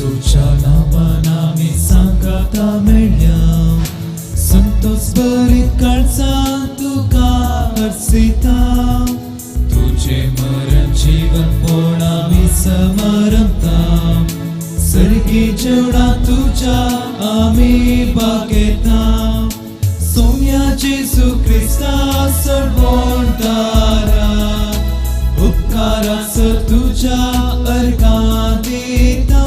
तुज्या नांवान आमी सांगाता मेळ्या संतोष भरीत काळजान तुका अर्सिता तुजें मरण जीवनपण आमी समारंभता सर्गी जेवणा तुज्या आमी बागेता सोम्या जेजू क्रिस्ता सरवणदारा उपकारा सर तुज्या अर्गां दिता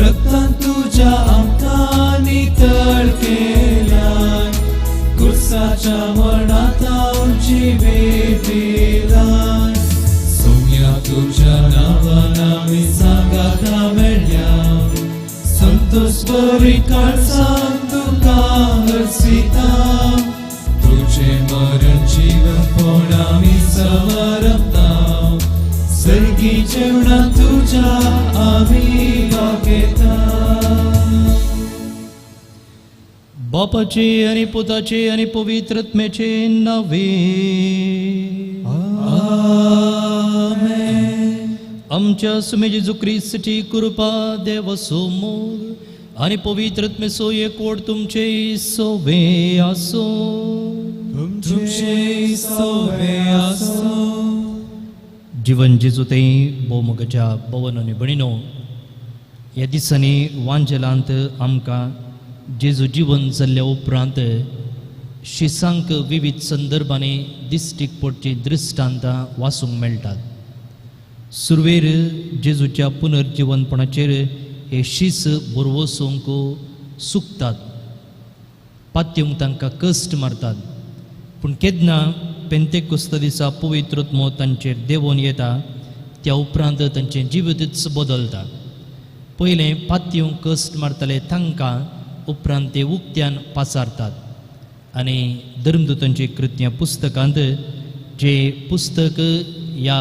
रक्तान तुज्या आमकां नितळ केल्यान कुर्साच्या मरणांत जिवीत दिलाय सोम्या तुज्या नांवान आमी सांगाता मेळ्या संतोष भरीत काळजान तुका हर्सिता तुजें मरण जीवनपण आमी समारंभता सर्गी जेवणा तुज्या आमी वागेता. बापाचे आनी पुताचे आनी पवित्र आत्म्याचे नावे. आमेन. आमच्या सुमे जेजू क्रिस्ताची कृपा, देवाचो मोग आनी पवित्र आत्म्याचो एकवट तुमचे सोवे आसूं. तुमचे सोवे आसूं. जिवन जेजू ते भोवमोगाच्या भवन आनी भणिनो, ह्या दिसांनी वांजेलांत आमकां जेजू जिवन जाल्ल्या उपरांत शिसांक विविध संदर्भांनी दिश्टीक पडची दृश्टांतां वाचूंक मेळटात. सुरवेर जेजूच्या पुनर्जिवनपणाचेर हे शीस बरवसूंक चुकतात, पात्यूंक तांकां कश्ट मारतात. पूण केन्ना पेंतेकुस्त दिसा पवित्र आत्मो तांचेर देंवोन येता त्या उपरांत तांचें जिवितूच बदलता. पयलें पात्यूंक कश्ट मारताले तांकां उपरांत ते उक्त्यान पाचारतात. आनी धर्मदूतांची कृत्यां पुस्तकांत जे पुस्तक ह्या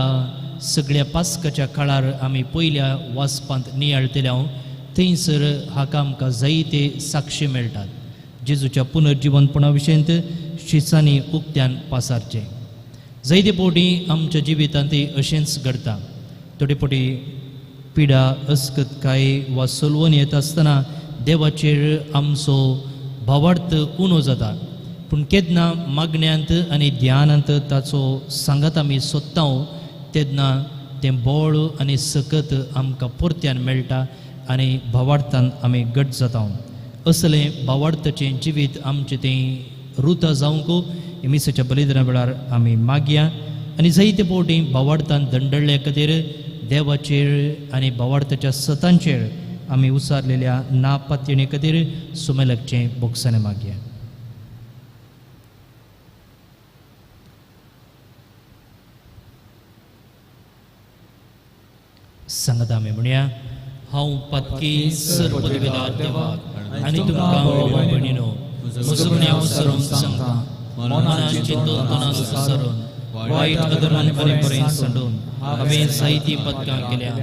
सगळ्या पास्काच्या काळार आमी पयल्या वाचपांत नियाळतले हांव, थंयसर हाका आमकां जायते साक्षी मेळटात. जेजूच्या पुनर्जिवनपणा विशयंत शिसांनी उक्त्यान पासारचें जायते फावटी आमच्या जिवितांत अशेंच घडटा. थोडे फावटी पिडा अस्कतकाय वा सलवण येता आसतना देवाचेर आमचो भावार्थ उणो जाता. पूण केन्ना मागण्यांत आनी ध्यानांत ताचो सांगात आमी सोदता तेन्ना तें बळ आनी सकत आमकां परत्यान मेळटा आनी भावार्थान आमी घट जाता. असलें भावार्थाचें जिवीत आमचें तें रुता जावंक मिसाच्या बलिदाना वेळार आमी मागया. आनी जायते फावटी भावार्थान दंडळ्ळे खातीर देवाचेर आनी भावार्थाच्या सतांचेर आमी उसारलेल्या नापात्यणे खातीर सुमेलकचें बोगसाणें मागया. सांगता आमी म्हणया, हांव पातकी सर पदवेदार देवाक आनी तुमकां बाबा भयणीनो म्हजो गुन्यांव सरून सांगता, मनान चिंतून तनान सरून वायट अधर्मान बरें बरें सांडून हांवें जायतीं पदकां केल्या.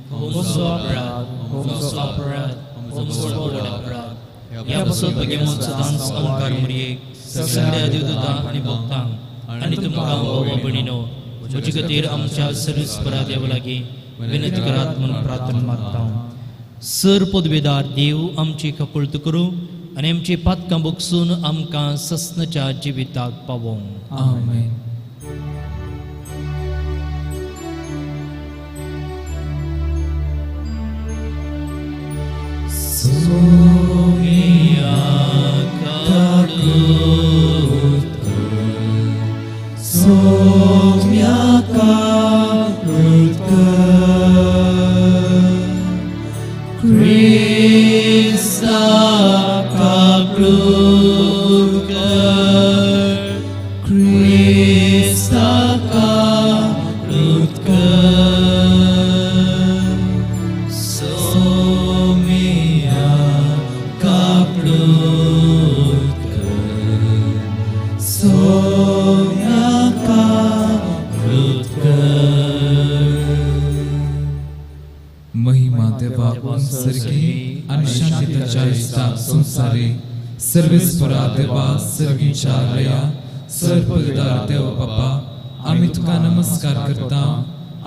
होमचो अपराध, होमचो अपराध, होमचो व्हड अपराध. ह्या पासत भगेमोन सदांच ओंकार मुरयेक सगळ्या देवदूतांक आनी भक्तांक आनी तुमकां बाबा भयणीनो म्हजे खातीर आमच्या सर्विसपरा देवा लागीं विनंती करात म्हूण प्रार्थना मागता. सर पदवेदार देव आमची कपळत करूं आनी आमची पातकां बगसून आमकां सस्नाच्या जिविताक पावोवं. आमेन. सोम्या काकूत कर, सोम्या काकूत कर, क्रिस्ता काकूत कर, क्रिस्ता काकूत कर, सोम्या काकूत कर, सोम्या काकूत कर. महिमा देवाक सर्गी आनी शांतीच्या इश्टाक संसारी. सर्वेस्परा देवा, सर्गीच्या लया सर्पदार देव बापा, आमी तुका नमस्कार करता,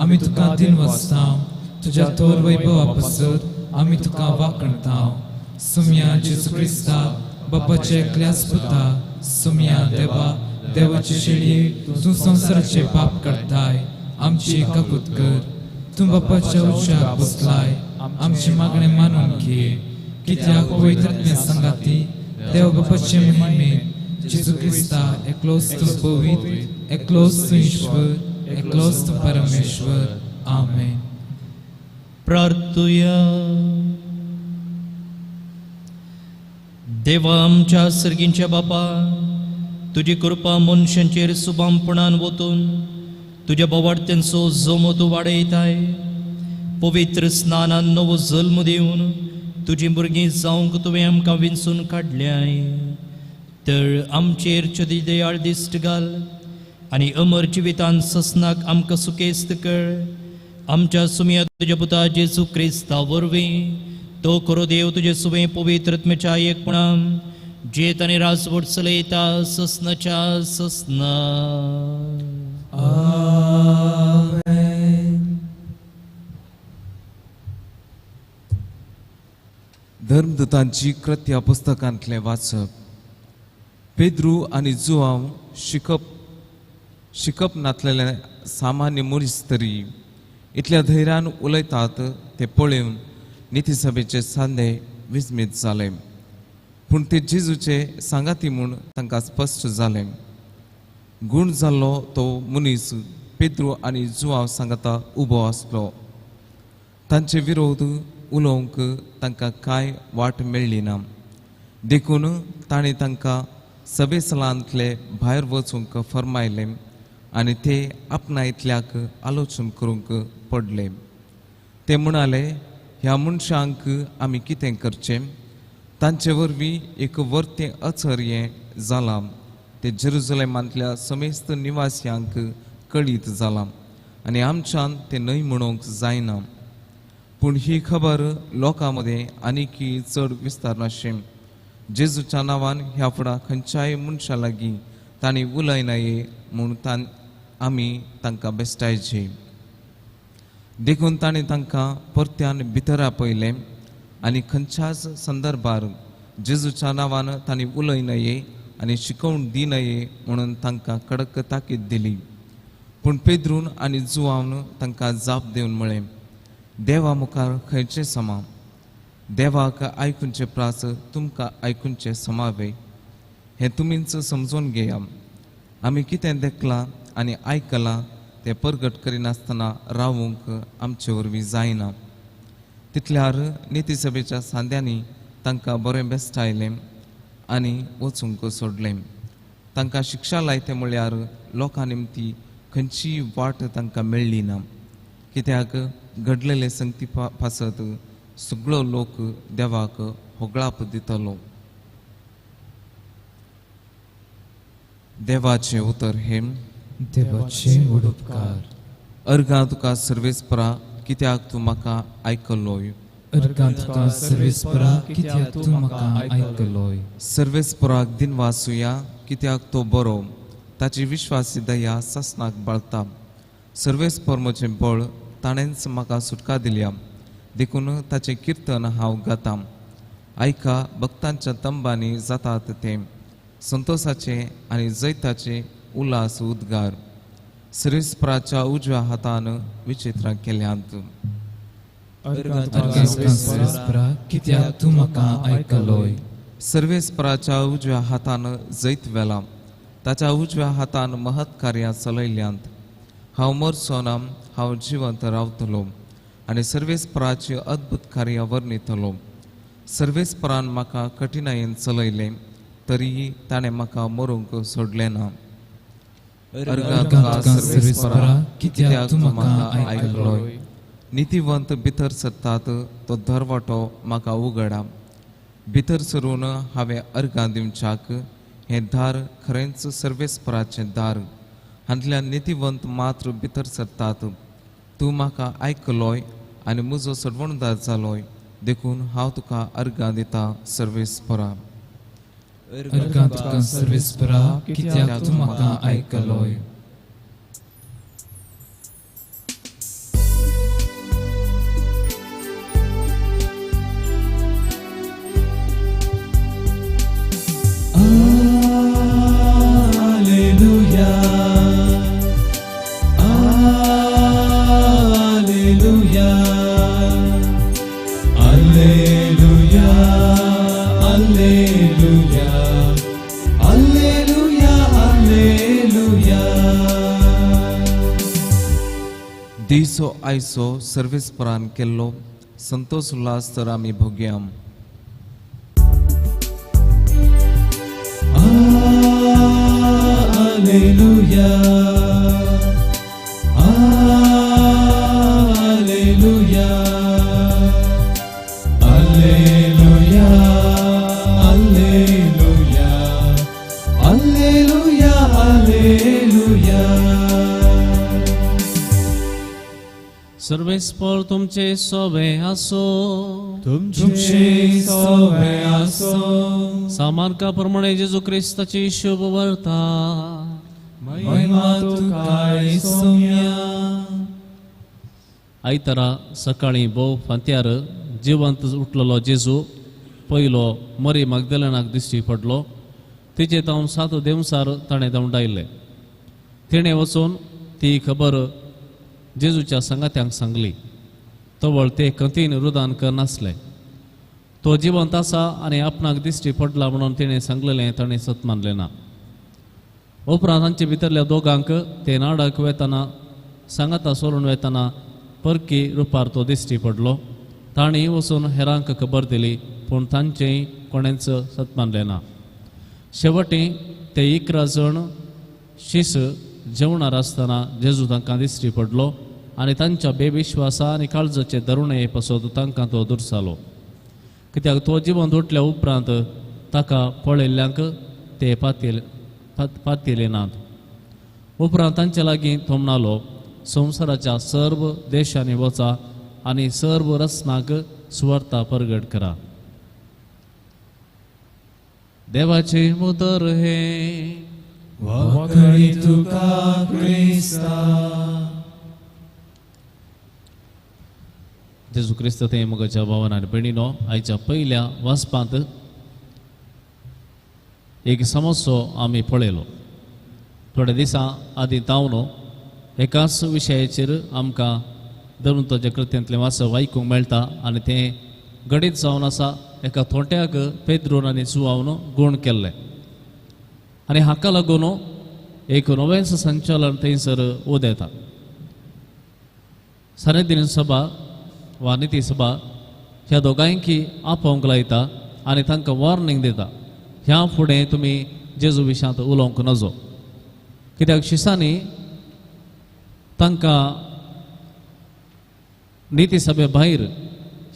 आमी तुका दिन वाचता. तुज्या थोर वैभवा पासत आमी तुका वाकणता. सुम्या जेजू क्रिस्ता बापाचे एकल्याच पुता, सुम्या देवा देवाचे शेळये, तूं संवसाराचे पाप काडताय, आमची काकूत कर. तूं बापाच्या उच्चाक बसलाय, आमची मागणें मानून घे. कित्याक पवित्र आत्म्या सांगाती देव बापाचे महिमेन जेजू क्रिस्ता एकलोच तूं पवित्र, एकलोच तूं ईश्वर, एकलोच तूं परमेश्वर. आमेन. प्रार्थुया. देवा आमच्या सर्गींच्या बापा, तुजी कृपा मनशांचेर सुबामपणान वतून तुज्या बोवाडत्यांचो जमो तूं वाडयताय. पवित्र स्नानान नवो जल्म दिवन तुजी भुरगीं जावंक तुवें आमकां विंचून काडल्याय. तर आमचेर चदी दयाळ दिश्ट घाल आनी अमर जिवितान ससनाक आमकां सुकेस्त कर. आमच्या सुमया तुज्या पुता जेजू क्रिस्ता वरवीं तो खरो देव तुजे सुवें पवित्र आत्म्याच्या एकपणान जेत आनी राजवट चलयता ससनाच्या ससना. आमेन. धर्मदूतांची कृत्या पुस्तकांतलें वाचप. पेद्रू आनी जुआंव शिकप नातलेले सामान्य मनीस तरी इतल्या धैर्यान उलयतात ते पळोवन नितीसभेचे सांदे विस्मीत जाले. पूण ते जेजूचे सांगाती म्हूण तांकां स्पश्ट जालें. गूण जाल्लो तो मनीस पेद्रू आनी जुआंव सांगाता उबो आसलो. तांचे विरोध उलोवंक तांकां कांय वाट मेळ्ळी ना. देखून ताणें तांकां सभेसलांतले भायर वचूंक फर्मायलें आनी ते आपणायतल्याक आलोचन करूंक पडले. ते म्हणाले, ह्या मनशांक आमी कितें करचें? तांचे वरवीं एक वर्तें अचर्यें जालां तें जेरुजलेमांतल्या समेस्त निवासियांक कळीत जालां आनी आमच्यान तें न्हय म्हणूंक जायना. पूण ही खबर लोकां मदें आनीकय चड विस्तारनाशें. जेजूच्या नांवान ह्या फुडां खंयच्याय मनशा लागीं तांणी उलयनाये म्हूण आमी तांकां बेश्टायचे. देखून ताणें तांकां परत्यान भितर आपयलें आनी खंयच्याच संदर्भार जेजूच्या नांवान तांणी उलयनाये आनी शिकोवण दिनये म्हणून तांकां कडक ताकीद दिली. पूण पेद्रून आनी जुआवन तांकां जाप दिवन म्हळें, देवा मुखार खंयचें समा? देवाक आयकुचें प्रास तुमकां आयकुचें समावे हें तुमीच समजून घेया. आमी कितें देखलां आनी आयकलां तें परगट करिनासतना रावूंक आमचे वरवीं जायना. तितल्यार नितीसभेच्या सांद्यांनी तांकां बरें बेश्टायलें आनी वचूंक सोडलें. तांकां शिक्षा लायते म्हळ्यार लोकां निमती खंयचीय वाट तांकां मेळ्ळी ना. कित्याक घडलेले संगती पासत सगळो लोक देवाक होगळाप दितलो. देवाचें उतर हें. देवाचे उपकार. अर्गां तुका सर्वेस्परा कित्याक तूं म्हाका आयकलोय. अर्गां तुका सर्वेस्परा कित्याक तूं म्हाका आयकलोय. सर्वेस्पराक दिनवासुया कित्याक तो बरो, ताची विश्वासी दया सासणाक बाळता. सर्वेस्पर म्हजें बळ, ताणेंच म्हाका सुटका दिल्या, देखून ताचें किर्तन हांव गातां. आयका भक्तांच्या तंबांनी जातात ते संतोसाचे आनी जैताचे उल्हास उद्गार. सर्वेस्पराच्या उजव्या हातान विचित्रां केल्यांत. अर्गां तुका सर्वेस्परा कित्याक तूं म्हाका आयकलोय. सर्वेस्पराच्या उजव्या हातान जैत वेलां, ताच्या उजव्या हातान महत् कार्यां चलयल्यांत. हांव मरचो ना, हांव जिवंत रावतलो आनी सर्वेस्पराची अद्भुत कार्यां वर्णितलो. सर्वेस्परान म्हाका कठिणायेन चलयलें तरीय ताणें म्हाका मरूंक सोडलें ना. अर्गां तुका सर्वेस्परा कित्याक तूं म्हाका आयकलोय. नितीवंत भितर सरतात तो दरवाटो म्हाका उगडा. भितर सरून हांवें अर्गां दिवच्याक हें दार खरेंच सर्वेस्पराचें दार. हांतल्यान नितीवंत मात्र भितर सरतात. तूं म्हाका आयकलोय आनी म्हजो सोडवणदार जालोय, देखून हांव तुका अर्गां दिता सर्वेस्परा. अर्गां तुका सर्वेस्परा कित्याक तूं म्हाका आयकलोय. Alleluia, alleluia, alleluia. दिसो आयचो सर्वेस्परान केल्लो संतोष उल्हास तर आमी भोगया. Alleluia, alleluia, alleluia, alleluia, alleluia, alleluia. सर्वेस्पर तुमचे सोबे आसो, तुमचे सोबे आसो. सामार्का प्रमाणे जेजू क्रिस्ताची शुभ वार्ता. महिमा तुका सोम्या. आयतारा सकाळीं भोव फांत्यार जिवंत उठलेलो जेजू पयलो मरी मागदेलनाक दिश्टी पडलो. तिचे तावन 7 देवसार ताणें धांवडायले. तिणें वचून ती खबर जेजूच्या सांगात्यांक सांगली. तवळ ते कंतीन रुदान करनासले. तो जिवंत आसा आनी आपणाक दिश्टी पडला म्हणून तिणें सांगलेलें ताणें सत मानलें ना. उपरांत तांचे भितरल्या दोगांक ते नाडाक वेतना सांगाता सोडून वेतना परकी रुपार तो दिश्टी पडलो. तांणी वचून हेरांक खबर दिली, पूण तांचेंय कोणेंच सत मानलें ना. शेवटी ते 11 जण शीस जेवणार आसतना जेजू तांकां दिश्टी पडलो आनी तांच्या बेविश्वासा आनी काळजाचे दरुणे पासत तांकां तो दुरसालो. कित्याक तो जिवंत उठल्या उपरांत ताका पळयल्ल्यांक ते पातयले नात. उपरांत तांचे लागीं तो म्हणालो, संवसाराच्या सर्व देशांनी वचा आनी सर्व रचनाक सुवार्ता परगट करा. देवाचें उतर हें. वाकडी तुका क्रिस्ता. जेजू क्रिस्त ते मोगाच्या भावान आनी भयणीनो, आयच्या पयल्या वाचपांत एक समस्यो आमी पळयलो. थोड्या दिसां आदीं तावन एकाच विशयाचेर आमकां धर्मताच्या कृत्यांतलें वाचप आयकूंक मेळटा आनी तें घडीत जावन आसा एका थोंट्याक पेद्रून आनी जुवावन गूण केल्लें आनी हाका लागून एक नवेंच संचालन थंयसर उदेता. सानेदिन सभा वा निती सभा ह्या दोगांयकी आपोवंक लायता आनी तांकां वॉर्निंग दिता, ह्या फुडें तुमी जेजू विशांत उलोवंक नजो. कित्याक शिसांनी तांकां निती सभे भायर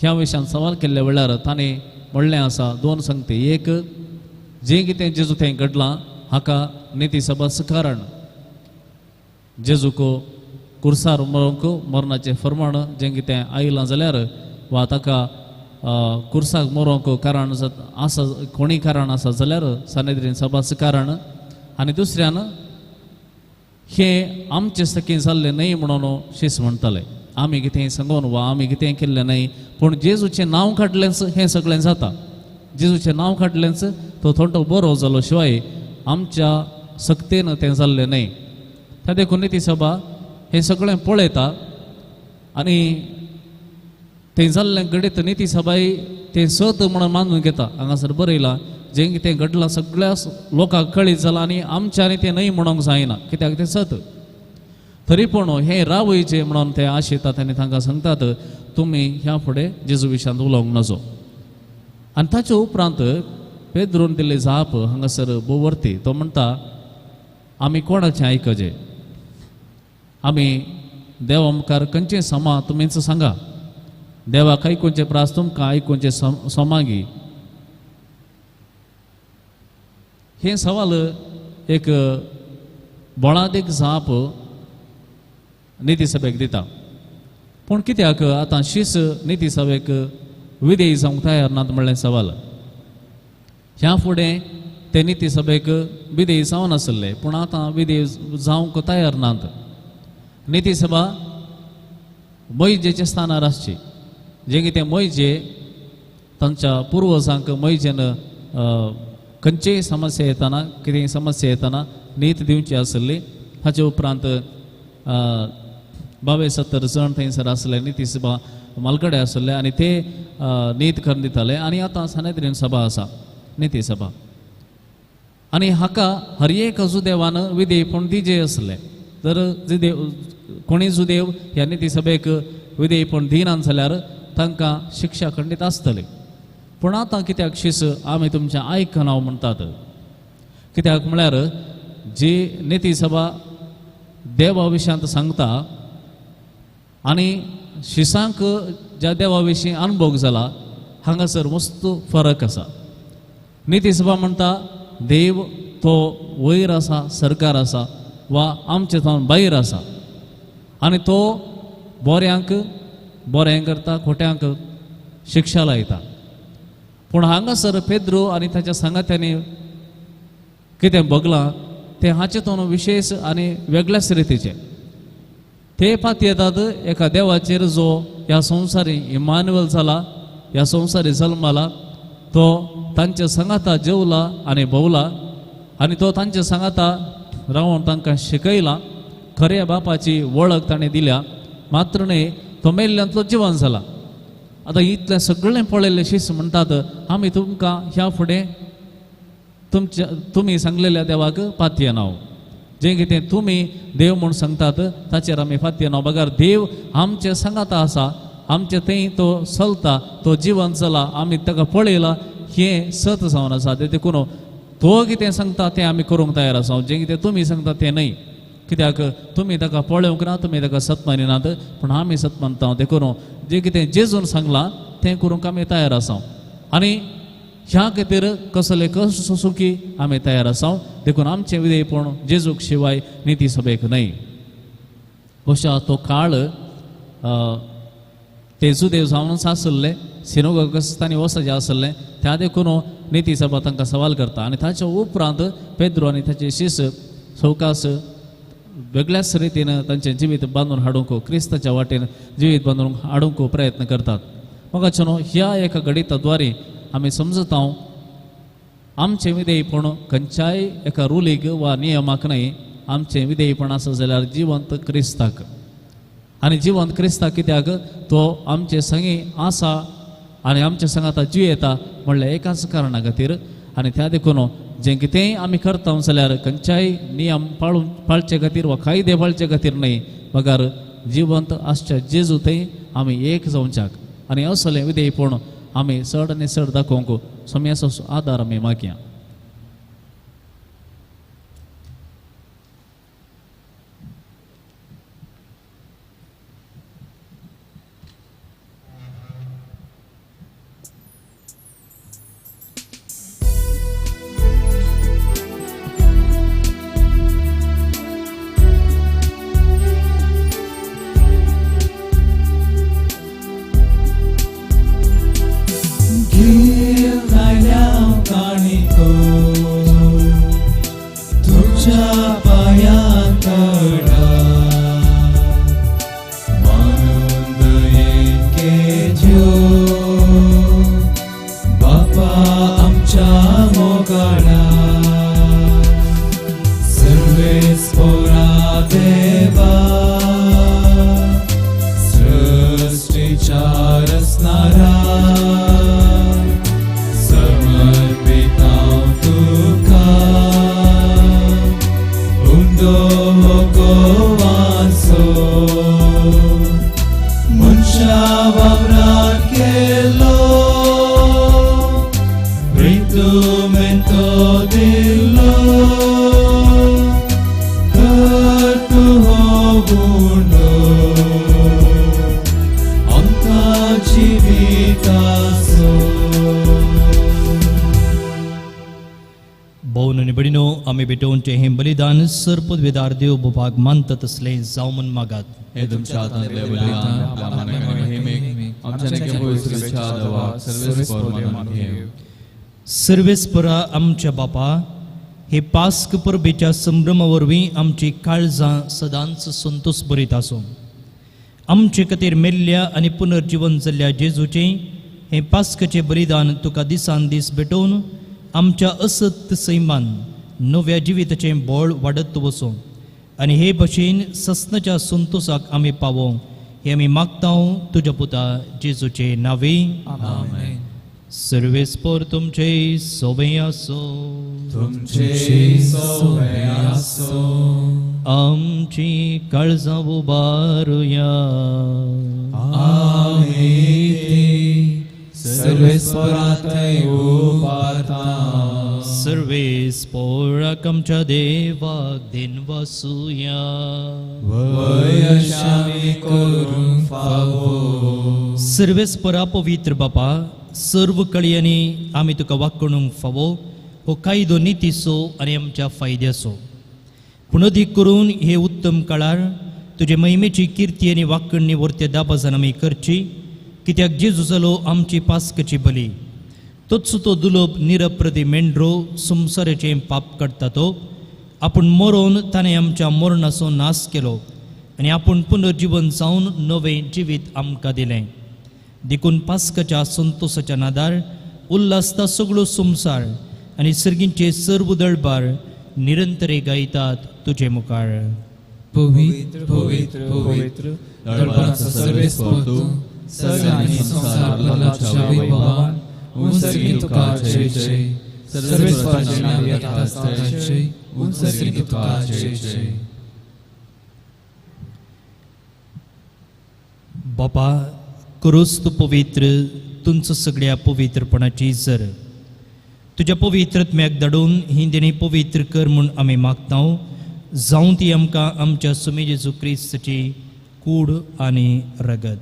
ह्या विशयांत सवाल केल्ल्या वेळार तांणी म्हणलें आसा दोन संगती. एक, जें कितें जेजू थंय घडलां हाका निती सभाच कारण. जेजूक कुर्सार मरोंक मरणाचें फर्माण जें कितें आयलां जाल्यार वा ताका कुर्साक मरोंक कारण आसा, कोणीय कारण आसा जाल्यार सानेद्रीन सभाच कारण. आनी दुसऱ्यान हें आमचें सखी जाल्लें न्हय म्हणून शीस म्हणटाले, आमी कितें सांगून वा आमी कितें केल्लें न्हय, पूण जेजूचें नांव काडलेंच हें सगळें जाता. जेजूचें नांव काडलेंच तो थोडो बरो जालो शिवाय आमच्या सक्तेन तें जाल्लें न्हय. त्या देखून निती सभा हें सगळें पळयता आनी तें जाल्लें घडीत निती सभाय तें सत म्हणून मानून घेता. हांगासर बरयलां जें कितें घडलां सगळ्या लोकांक कळीत जालां आनी आमच्यांनी तें न्हय म्हणूंक जायना कित्याक तें सत. तरी पूण हें रावयचें म्हणून ते आशेतात आनी तांकां सांगतात तुमी ह्या फुडें जेजू विशांत उलोवंक नजो. आनी ताचे उपरांत पेद्रून दिल्ली जाप हांगासर भोवरती. तो म्हणटा आमी कोणाचें आयकचें, आमी देवा मुखार खंयचें समा तुमीच सांगा, देवाक आयकुचें प्रास तुमकां आयकुचें समागी. हें सवाल एक बळादीक जाप निती सभेक दिता. पूण कित्याक आतां शीस निती सभेक विधेयी जावंक तयार नात म्हणलें सवाल. ह्या फुडें ते निती सभेक विधेयी जावनासले, पूण आतां विधेयी जावंक तयार नात. निती सभा मैजेच्या स्थानार आसची, जें कितें मैजे तांच्या पुर्वजांक मैजेन खंयचीय समस्या येतना कितेंय समस्या येतना नीत दिवची आसली. हाचे उपरांत 72 जण थंयसर आसले, निती सभा मालगडे आसले आनी ते नीत करून दिताले. आनी आतां सानेद्रीन सभा आसा. निती सभा. आनी हाका हर एक जुदेवान विधेयपण दिजे आसलें. जर जुदेव कोणी जुदेव ह्या निती सभेक विधेयपण दिनात जाल्यार तांकां शिक्षा खंडीत आसतली. पूण आतां कित्याक शीस आमी तुमचें आयकना म्हणटात? कित्याक म्हळ्यार जी निती सभा देवा विशयांत सांगता आनी शिसांक ज्या देवा विशीं अनुभव जाला हांगासर मस्त फरक आसा. निती सभा म्हणटा देव तो वयर आसा, सरकार आसा वा आमचे जावन भायर आसा आनी तो बोऱ्यांक बरें करता, खोट्यांक शिक्षा लायता. पूण हांगासर पेद्रो आनी ताच्या सांगात्यांनी कितें भोगलां तें हाचें विशेश आनी वेगळ्याच रितीचें. ते पातयेतात एका देवाचेर जो ह्या संवसारी इमानुएल जाला, ह्या संवसारी जल्माला, तो तांच्या सांगाता जेवला आनी भोवला आनी तो तांच्या सांगाता रावन तांकां शिकयला, खऱ्या बापाची वळख ताणें दिल्या. मात्र न्हय तो मेल्ल्यांतलो जिवन जाला. आतां इतलें सगळें पळयल्लें शीस म्हणटात आमी तुमकां ह्या फुडें तुमच्या तुमी सांगलेल्या देवाक पातयेनाव. जें कितें तुमी देव म्हूण सांगतात ताचेर आमी फातयेनाव. बगर देव आमचे सांगाता आसा, आमचे थंय तो चलता, तो जिवन जाला, आमी ताका पळयला, हें सत जावन आसा. तें देखून तो कितें सांगता तें आमी करूंक तयार आसा, जें कितें तुमी सांगता तें न्हय. कित्याक तुमी ताका पळोवंक ना, तुमी ताका सत मानिनात, पूण आमी सत मानता. देखून जें कितें जेजून सांगलां तें करूंक आमी तयार आसा आनी ह्या खातीर कसले कश्ट सोंसूंक आमी तयार आसा. देखून आमचें विधेयपण जेजूक शिवाय निती सभेक न्हय. अशा तो काळ ते जुदेव जावनच आसले, सिनोगाक तांणी वचपाचें आसलें, त्या देखून निती सभा तांकां सवाल करता. आनी ताच्या उपरांत पेद्रो आनी ताचे शिस सवकास वेगळ्याच रितीन तांचें जिवीत बांदून हाडूंक, क्रिस्ताच्या वाटेन जिवीत बांदून हाडूंक प्रयत्न करतात. म्हाका न्हू ह्या एका घडिता द्वारे आमी समजता आमचें विधेयपण खंयच्याय एका रुलीक वा नियमाक न्हय. आमचें विधेयपण आसा जाल्यार जिवंत क्रिस्ताक. आनी जिवंत क्रिस्ताक कित्याक तो आमचे संगी आसा आनी आमचे संगाता जियेता म्हणल्यार एकाच कारणा खातीर. आनी त्या देखून जें कितेंय आमी करता जाल्यार खंयच्याय नियम पाळून पाळचे खातीर वा कायदे पाळचे खातीर न्हय, बगर जिवंत आसच्या जेजू थंय आमी एक जावच्याक आनी असलें विधेयपण आमी चड आनी चड दाखोवंक सोम्याचो आदार आमी मागया. बलिदान सर पदवेदार देव बापाक मानता तसलें जावं म्हूण मागात. हे तुमच्या हातांतलें बलिदान आपल्या मानाक आनी महिमेक आमच्या नेक्या पवित्र देवाक सर्वेस्पर मानून घेवं. सर्वेस्परा आमच्या बापा, हे पास्क परबेच्या संभ्रमा वरवीं आमची काळजां सदांच संतोष बरीत आसूं. आमचे खातीर मेल्ल्या आनी पुनर्जिवन जाल्ल्या जेजूचें हें पास्काचें बलिदान तुका दिसान दीस भेटोवन आमच्या असत्य सैमान नव्या जिविताचें बळ वाडत वचूं आनी हे भशेन सस्नाच्या संतोसाक आमी पावों, हें आमी मागता तुज्या पुता जेजूचे नांवे. आमेन. सर्वेस्पोर तुमचे सोबे आसो. तुमचे सोबे आसो. आमची काळजां उबारुया. आमी ती सर्वेस्पोरांतय उबारता. सर्वेस्पोराक आमच्या देवाक दिनवासुया. वयशामी करूंक फावो. सर्वेस्पोरा पवित्र बापा, सर्व कळयांनी आमी तुका वागणूंक फावो हो कायदो नितीचो आनी आमच्या फायद्याचो. पूण अदीक करून हे उत्तम काळार तुजे महिमेची किर्ती आनी वाकणणी वर्त्या दाबाजान आमी करची, कित्याक जेजू जालो आमची पास्कची बली. तोच तो दुलोब निरप्रती मेंढरो संवसाराचें पाप काडटा तो आपूण मरोवन ताणें आमच्या मरणाचो नाश केलो आनी आपूण पुनर्जिवन जावन नवें जिवीत आमकां दिलें. देखून पास्काच्या संतोसाच्या नादार उल्हासता सगळो संवसार आनी सर्गींचे सर्व दळबार निरंतरे गायतात तुजे मुखार. पवित्र पवित्र पवित्र दळबाराचो सर्वेस्पोर तूं, सर्ग आनी संवसार भरलाच्या वैभवान उंचसर्गी तुका जय जय. सर्वेस्पोराचें नांव येता आसता जय, उंचसर्गी तुका जय जय. बापा, क्रूस तूं पवित्र, तुमचो सगळ्या पवित्रपणाची जर तुज्या पवित्रत्म्याक धाडून ही देणी पवित्र कर म्हूण आमी मागता. जावं ती आमकां आमच्या सुमी जेजू क्रिस्ताची कूड आनी रगत.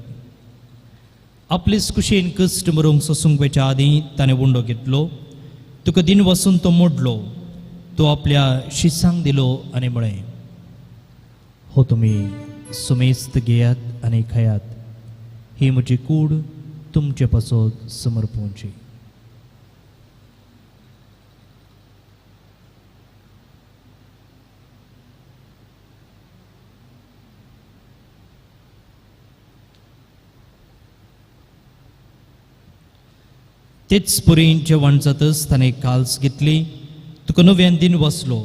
आपलेच कुशीन कश्ट मरूंक सोसूंक वयच्या आदीं ताणें उंडो घेतलो, तुका दिन वसून तो मोडलो, तो आपल्या शिसांक दिलो आनी म्हळें, हो तुमी सुमेस्त घेयात आनी खायात, ही म्हजी कूड तुमचे पासत समर्पणची. तेच पुरी जेवण जातच ताणें काल्स घेतली, तुका नव्यान दिन वसलो,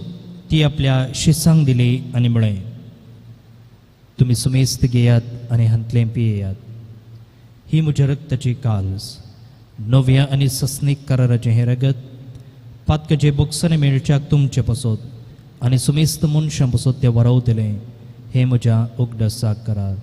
ती आपल्या शिसांक दिली आनी म्हळें, तुमी सुमेस्त घेयात आनी हांतलें पियेयात, ही म्हज्या रक्ताची काल्स, नव्या आनी सस्नीक कराराचें हें रगत पातकाचे बोक्सांनी मेळच्याक तुमचे पासत आनी सुमेस्त मनशां पासत तें वरवतलें, हें म्हज्या उगडासाक करात.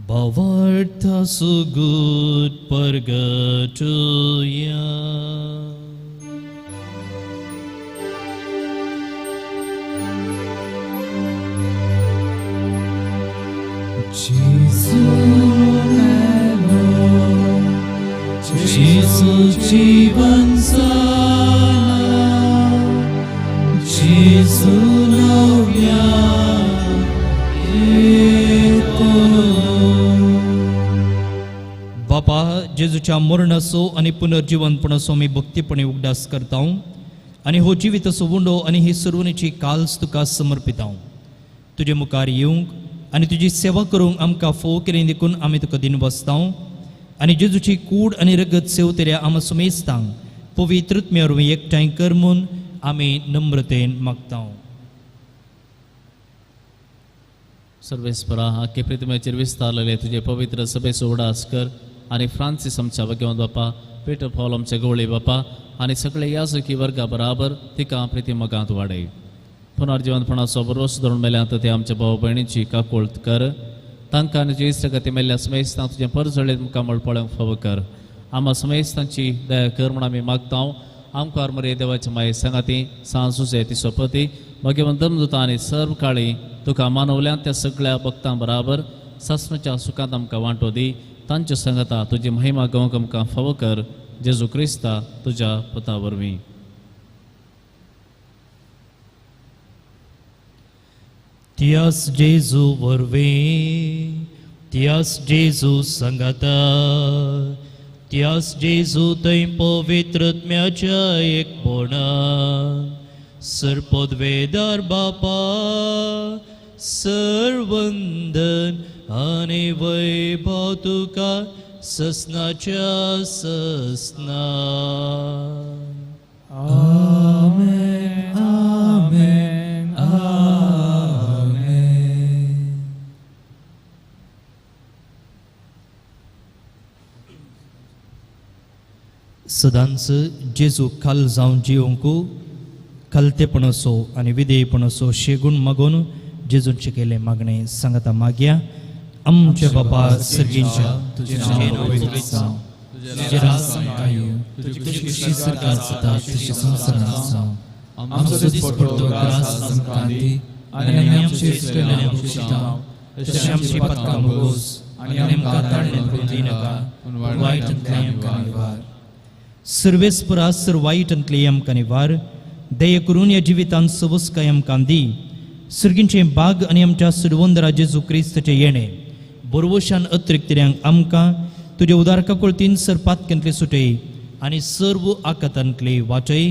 भावार्थ सुगूत परगटुया. जेजू मेलो, जेजू जीवन जाला, जेजू नव्या येतलो. बापा, जेजूच्या मरणाचो आनी पुनर्जिवनपणाचो आमी भक्तीपणे उगडास करता आनी हो जिविताचो उंडो आनी ही सर्वणीची काल्स तुका समर्पिता. तुजे मुखार येवंक आनी तुजी सेवा करूंक आमकां फोव केली देखून आमी तुका दिन बसता आनी जेजूची कूड आनी रगत सेवतल्या आमा सुमेस्तांक पवित्रत्म्या वरवीं एकठांय कर म्हूण आमी नम्रतेन मागता. सर्वेस्परा, आख्खे प्रतिमेचेर विस्तारलेले तुजे पवित्र सभेचो उडास कर आनी फ्रांसीस आमच्या भगवंत बापा, पेटर पॉल आमच्या गवळी बापा आनी सगळे याजकी वर्गा बराबर तिका प्रिती मोगांत वाडय. पुनर्जिवनपणाचो भरोसो धरून मेल्यात ते आमच्या भाव भयणीची काकुळट कर, तांकां आनी तुजे इश्टागती मेल्ल्या समेस्तांक तुजें परजळीत मुखामळ पळोवंक फावो कर. आमा समेस्तांची दया कर म्हूण आमी मागता. आमकार मरे देवाचे माये सांगाती सांजुसे ती सोपती भगवंत धर्मदूता आनी सर्व काळी तुका मानवल्यान त्या सगळ्या भक्तां बराबर सासणाच्या सुखांत आमकां वांटो दी. तांच्या सांगाता तुजी महिमा गावंक आमकां फावो कर, जेजू क्रिस्ता तुज्या पुता वरवीं. त्यास जेजू वरवीं, त्यास जेजू सांगाता, त्यास जेजू थंय पवित्रत्म्याच्या एकपणान सर्पद्वेदार बापा सर्वंदन आनी वैभव तुका ससनाच्या ससना. आमेन. सदांच जेजू खाल जावन जिवंक खालतेपणाचो आनी विधेयपणाचो शेगूण मागून जेजून शिकयलें मागणें सांगता मागया. आमच्या बाबा सर्गींच्या तुजें नांव पवित्र जावं, तुजें राज आमकां येवं, तुजी खुशी स्वर्गांत जाता तशी संवसारांत जावं. आमचो दिसपडतो ग्रास आमकां दी आनी आमी आमचे इश्टांक बक्षिता तशें आमची पातकां भोगोस आनी आमकां ताळणेंत पडूंक दिनाका, पूण वायटांतल्यान आमकां निवार. सर्वेस्परा सर वायटांतली आमकां निवार. दया करून ह्या जिवितांत सवस्काय आमकां दी. सर्गींचें बाग आनी आमच्या सुरवंदरा जेजू क्रिस्ताचें येणें बरवशान अतिरिक्तऱ्यांक आमकां तुज्या उदार काकुळतीन सर पातक्यांतले सुटय आनी सर्व आकातांतले वाचय.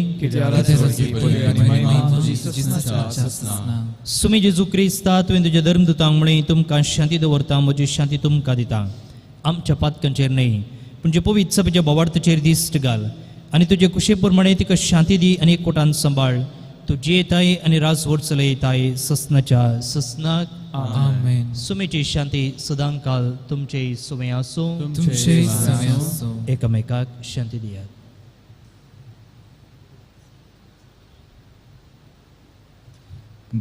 सुमी जेजू क्रिस्ता तुवें तुज्या धर्मदूतांक म्हळें तुमकां शांती दवरता, म्हजी शांती तुमकां दिता. आमच्या पातकांचेर न्हय पूण जे पवित्र सभेच्या बोवार्थाचेर दिश्ट घाल आनी तुजे कुशे प्रमाणे तिका शांती दी आनी एकवटान सांबाळ. तूं जियेताय आनी राजवट चलयताय ससनाच्या ससनाक. आमेन. सुमेची शांती सदांकाल तुमचे सुमे आसूं. तुमचे सुमे आसूं. एकामेकाक शांती दियात.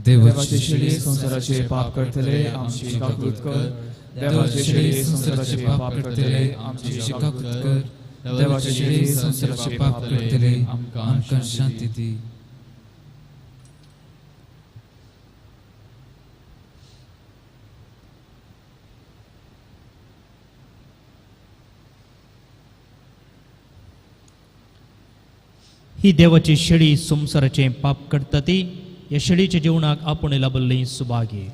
देवाचे शेळये संवसाराचे पाप करतले आमची काकूत कर. देवाचे शेळये संवसाराचे पाप करतले आमची काकूत कर. देवाचे शेळये संवसाराचे पाप करतले आमकां शांती दी. ही देवाची शेळी संवसाराचें पाप करता ती ह्या शेळीच्या जेवणाक आपूण लाभल्ली सुभागी.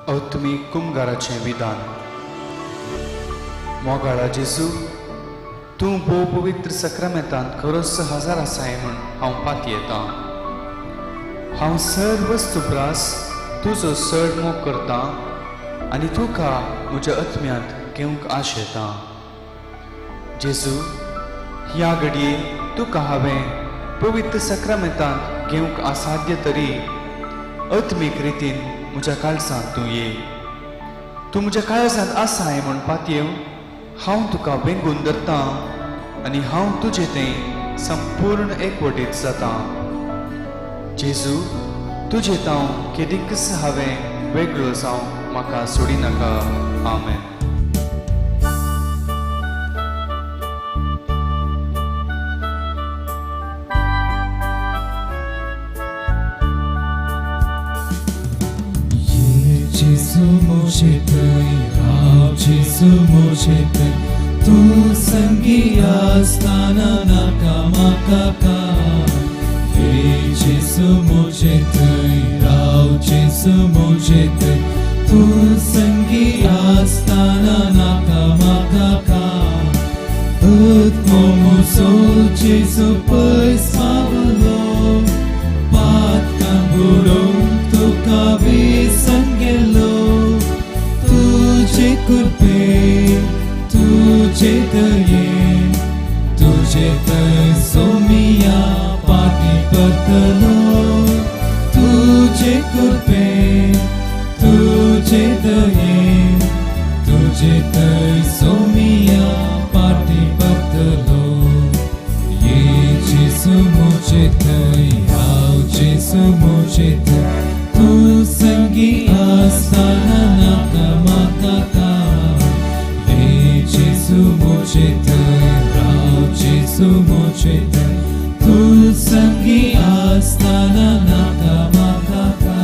आत्मीक कुमगाराचें विधान. मोगाळा जेजू, तूं भोव पवित्र सक्रामेंतांत खरोच हजार आसाय म्हूण हांव पातयेतां. हांव सर्व वस्तुब्रास तुजो चड मोग करतां आनी तुका म्हज्या आत्म्यांत घेवंक आशेतां. जेजू, ह्या घडये तुका हांवें पवित्र सक्रामेंतांत घेवंक असाध्य तरी आत्मीक रितीन म्हज्या काळजांत तूं ये. तूं म्हज्या काळजांत आसाय म्हूण पातयेवन हांव तुका वेंगून धरतां आनी हांव तुजे तें संपूर्ण एकवटीत जातां. जेजू, तुजे तांव केदीकच हांवें वेगळो जावं म्हाका सोडिनाका. आमेन. जेजू म्हजे थंय राव, जेजू म्हजे थंय, तूं संगी आसतना नाका म्हाका काय. जेजू म्हजे थंय राव, जेजू म्हजे थंय, तूं संगी आसतना नाका म्हाका काय. आत्मो म्हजो जेजू पयस पावलो, पातकां बुडोवंक तुका वेसन गेलो. तुजे कृपे तुजे दये तुजे थंय सोमिया पाटी परतलो. तुजे कृपे तुजे दये तुजे थंय सोमिया पाटी परतलो. ये जेजू म्हजे थंय राव, जेजू म्हजे थंय, तूं संगी आसतना नाका म्हाका काय. ये जेजू म्हजे थंय राव, जेजू म्हजे थंय, तूं संगी आसतना नाका म्हाका काय.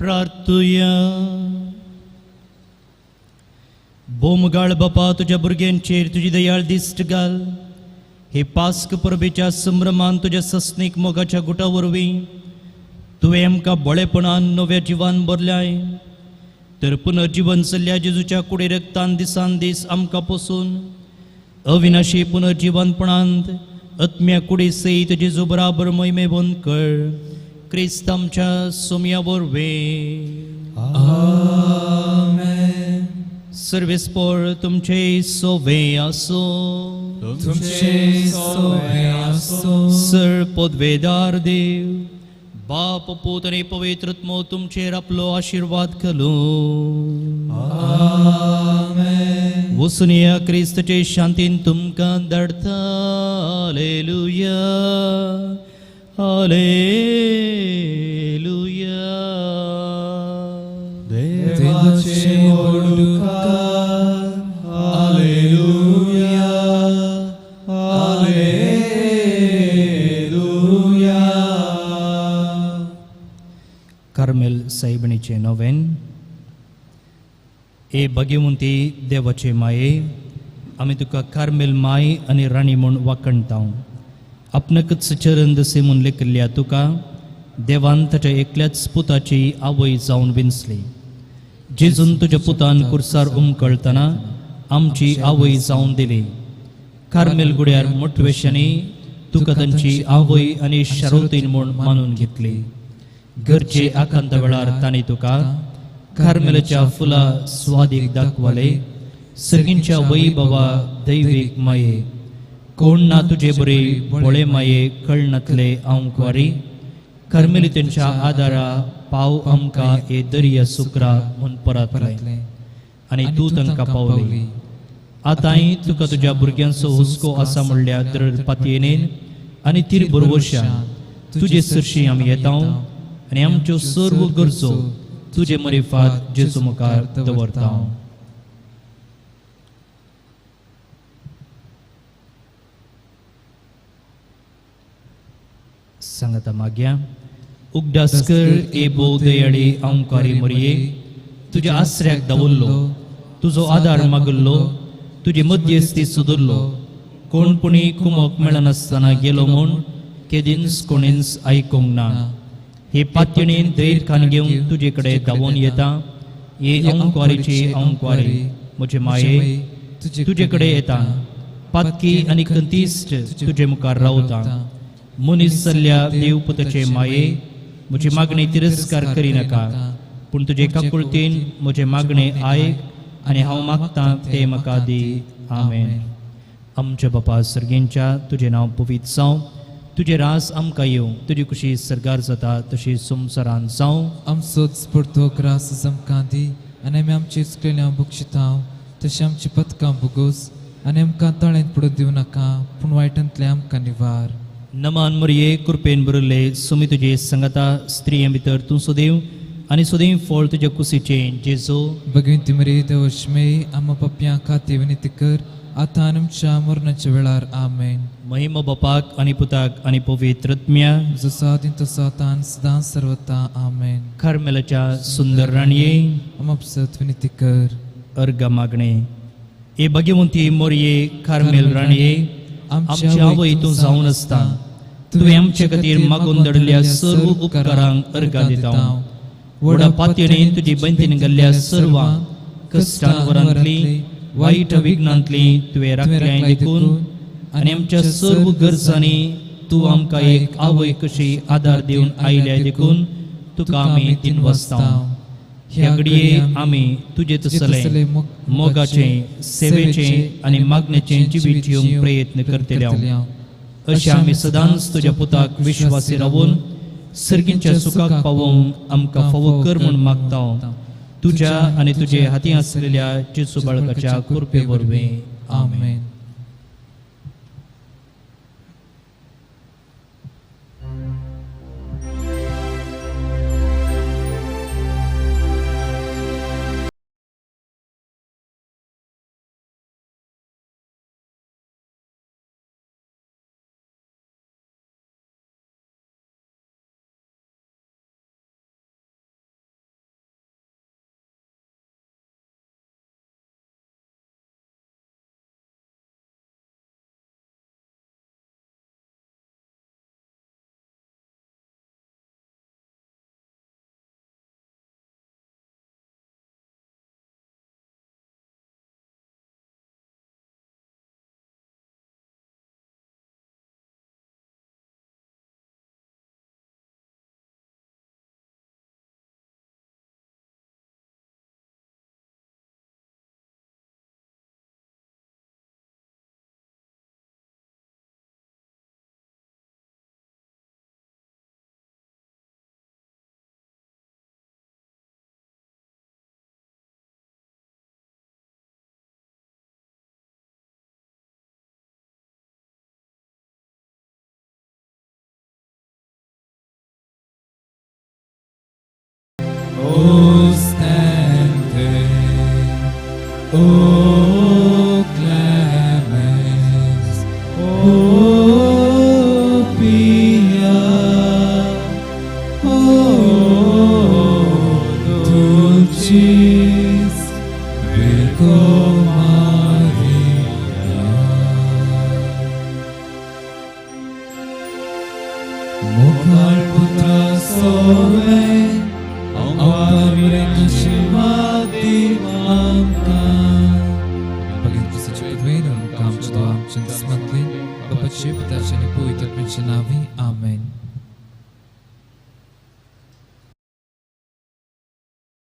प्रार्थुया. बोमगाळ बापा, तुज्या भुरग्यांचेर तुजी दयाळ दिश्ट घाल. हे पास्क परबेच्या संभ्रमान तुज्या सस्नीक मोगाच्या गुटा वरवीं तुवें आमकां बळेपणान नव्या जिवान भरल्याय. तर पुनर्जीवन जाल्ल्या जेजूच्या कुडी रक्तान दिसान दीस आमकां पोसून अविनाशी पुनर्जीवनपणांत आत्म्या कुडी सयत जेजू बराबर मोहिमेवन कर. क्रिस्त आमच्या सोम्या वरवीं. आमेन. सर्वेस्पोर तुमचे सोवे आसो. तुमचे सोवे आसो. सर पदवेदार देव बाप पूत आनी पवित्र आत्मो तुमचेर आपलो आशिर्वाद घालूं. आमेन. वसुनिया क्रिस्तचे शांतीन तुमकां धाडटा. Hallelujah, hallelujah. देवाचे व्हडुकार. Hallelujah, hallelujah. कार्मेल सायबिणीचें नोवेन. ए भाग्यवंती देवाचे माये, आमी तुका कार्मेल माय आनी राणी म्हूण वाखणता. आपणाकच चरण दसे म्हूण लेखिल्ल्या तुका देवान ताच्या एकल्याच पुताची आवय जावन विंचली. जेजून तुज्या पुतान कुर्सार उमकळतना आमची आवय जावन दिली. कार्मेल गुड्यार मोटवेशांनी तुका तांची आवय आनी शारोतीन म्हूण मानून घेतली. गरजे आकांता वेळार तांणी तुका कार्मेलाच्या फुलां स्वादीक दाखवाले. सर्गींच्या वैभवा दैवीक माये, कोण ना तुजे बरे भोळे माये कळनातले हांव कुवारी. कार्मेली तेंच्या आदारा पाव आमकां हे दर्या सुक्रा म्हूण परतले आनी तूं तांकां पावली. आतांय तुका तुज्या भुरग्यांचो हुस्को आसा म्हणल्यार दृढ पातयेन आनी तीर बरवशान तुजे सरशी आमी येता आनी आमच्यो सर्व गरजो तुजे मरिफात जेजू मुखार दवरता. सांगता माग्या उगडास कर ए भोव दयाळी अंकारी मरये, तुज्या आसऱ्याक दवरलो, तुजो आदार मागल्लो, तुजी मध्यस्थी सुदरलो. कोण पुणी कुमक मेळनासतना गेलो म्हूण केदींच कोणीच आयकूंक ना. हे पातयेन धैर्य खान घेवन तुजे कडेन धांवून येता. हे अंकवारीची अंकवारी म्हजे माये तुजे कडेन येता. पातकी आनी कंतीश्ट तुजे मुखार रावता. मनीस जाल्ल्या देवपुताचे माये म्हजी मागणी तिरस्कार करिनाका, पूण तुजे काकुळतीन म्हजें मागणें आयक आनी हांव मागतां तें म्हाका दी. आमेन. आमच्या बापा सर्गेंच्या, तुजें नांव पवित्र जावं, तुजें रास आमकां येवं, तुजी खुशी सर्गार जाता तशी संवसारांत जावं. आमचोच परतो ग्रास आमकां दी आनी आमी आमची चुकलेल्या बक्षितां तशें आमची पथकां भोगोस आनी आमकां तळेंत पडून दिवं नाका, पूण वायटांतलें आमकां निवार. नमान मरये, कृपेन भरिल्ले, सुमी तुजे संगता, स्त्रियां भितर तूं सदैव आनी सदैव फळ तुज्या कुशीचें जेजू. भगवंती मरये देवशमे आमा पप्यां खातीर विनंती कर आतां आनी आमच्या मरणाच्या वेळार. आमेन. महिमा बापाक आनी पुताक आनी पवित्र आत्म्या, जसो आदीं तसो आतां आनी सदां सर्वता. आमेन. कार्मेलाच्या सुंदर राणये आमा पासत विनंती कर. अर्घ मागणे. ए भाग्यवंती मोरये कार्मेल राणये, आमच्या आवय तूं जावन आसता, तुवें आमचे खातीर मागून धाडिल्ल्या सर्व उपकारांक अर्घां दिता. व्हडा पातयेन तुजी बंदीन घाल्ल्या सर्वांक कश्टांवरांतली वायट विघ्नांतली तुवें राखल्याय देखून आनी आमच्या सर्व गरजांनी तूं आमकां एक आवय कशी आदार दिवन आयल्या देखून तुका आमी दिनवासता. ह्या घडये आमी तुजे तसले मोगाचें, सेवेचें आनी मागण्याचें जिवीत जिवंक प्रयत्न करतले. अशें आमी सदांच तुज्या पुताक विश्वासी रावून सर्गींच्या सुखाक पावोवंक आमकां फावो कर म्हूण मागता. तुज्या आनी तुजे हाती आसलेल्या जेजू बाळकाच्या कृपे वरवीं. आमेन. O stante, O clemens, O pia, O dulcis Virgo Maria. Mukal putra sove, Ampavireng आशीर्वाद आमकां. Pagin sa Pagweno, Kamcho Amchan Smatli, Papachi Patachani Puitat Menchanavi. Amen.